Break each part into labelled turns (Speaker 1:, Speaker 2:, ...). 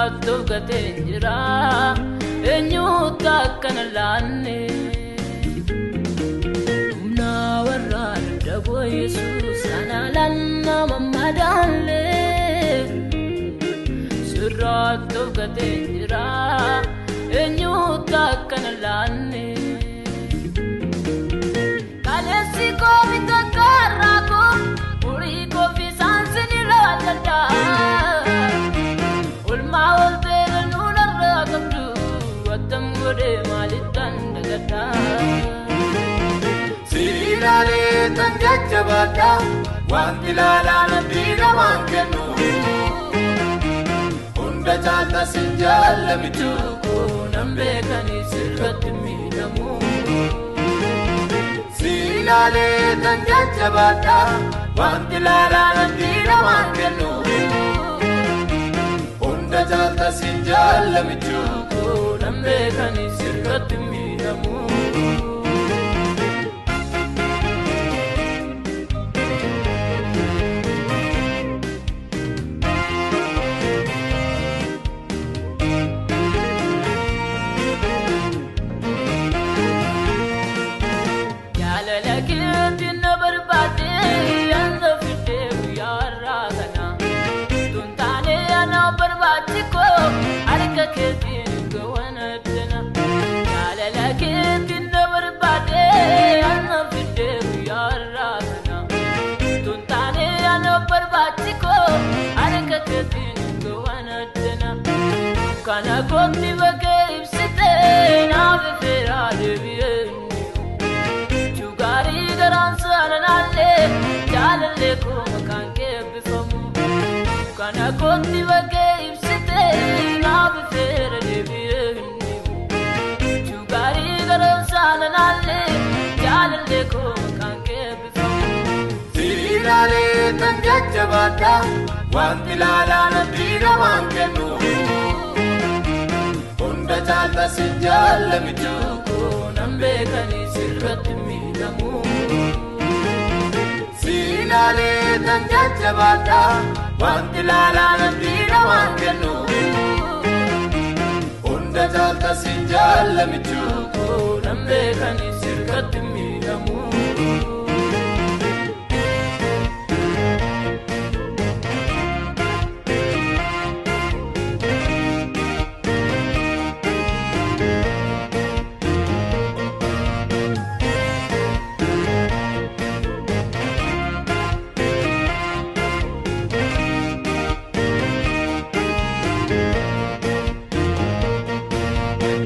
Speaker 1: Sirraatti of gatee jira eenyuutu akkana laanne. Humna warra dadhaboo Yesuus ana laanna mammadaalle. Sirraatti of gatee jira eenyuutu akkana laanne. Kaleessi koo bitaa koo horii koo fi saansin irraa adda. Olmaa ol beela nuunarraa qabdu attam godhee maalittan dagadha.
Speaker 2: Si ilaalee tan jajjabaadha wanti ilaalaan abdii namaan kennu. Hunda caalta sin jaallamitu
Speaker 1: Nan beekanii sirratti miidhamu.
Speaker 2: Si ilaalee tan jajjabaadha wanti ilaalaan abdii namaan kennu. Hunda caalta sin jaallamitu
Speaker 1: Nan beekanii sirratti miidhamu. Jaalala keetiin na barbaade ana fidee guyyaa har'aa kana. Tuntaanee ana barbaachi koo harka keetiin gowwan addana. Jaalala keetiin na barbaade ana fidee guyyaa har'aa kana. Tuntaanee ana barbaachi koo harka keetiin gowwan addana. Kana kootti bakkee ibsitee naaf feeraa deebi'ee. Gaarii garaan saananaallee jaalallee koo maqaan kee eebbifamu. Kana kootti bakkee ibsitee naaf feera deebi'ee hin dhibu. Gaarii garaan saananaallee jaalallee koo maqaan kee eebbifamu.
Speaker 2: Si ilaalee tan jajjabaadha wanti ilaalaan abdii namaan kennu. Hunda caalta sin jaallamitu
Speaker 1: Nan beekanii sirratti miidhamu.
Speaker 2: Si ilaalee tan jajjabaadha wanti ilaalaan abdii namaan kennu. Hunda caalta sin jaallamitu
Speaker 1: Nan beekanii sirratti miidhamu.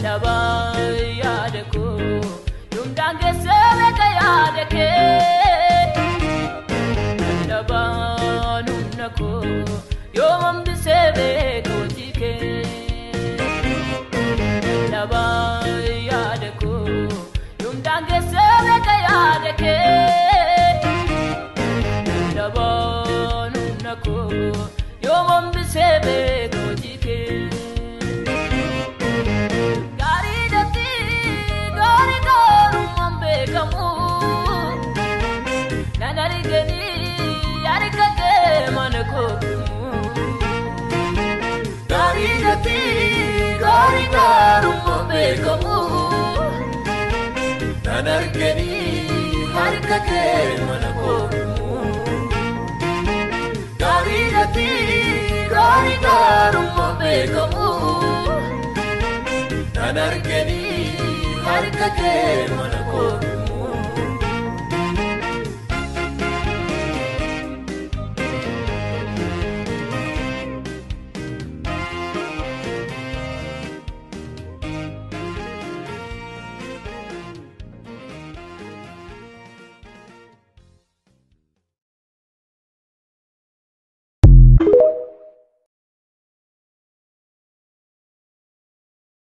Speaker 1: Dabaa yaada koo yoomdaan geessee beeka yaada kee. Dabaan humna koo yoom hambisee beeka hojii kee. Dabaa yaada koo yoomdaan geessee beeka yaada kee. Dabaan humna koo yoom hambisee beeka hojii kee. Gaarii datti gaarii gaarummaan beekamu. Nan arganii harka kee mana kootimu.
Speaker 2: Gaarii datti gaarii gaarummaan beekamu. Nan arganii harka kee mana kootimu. Gaarii datti gaarii gaarummaan beekamu. Nan arganii harka kee mana kootimu.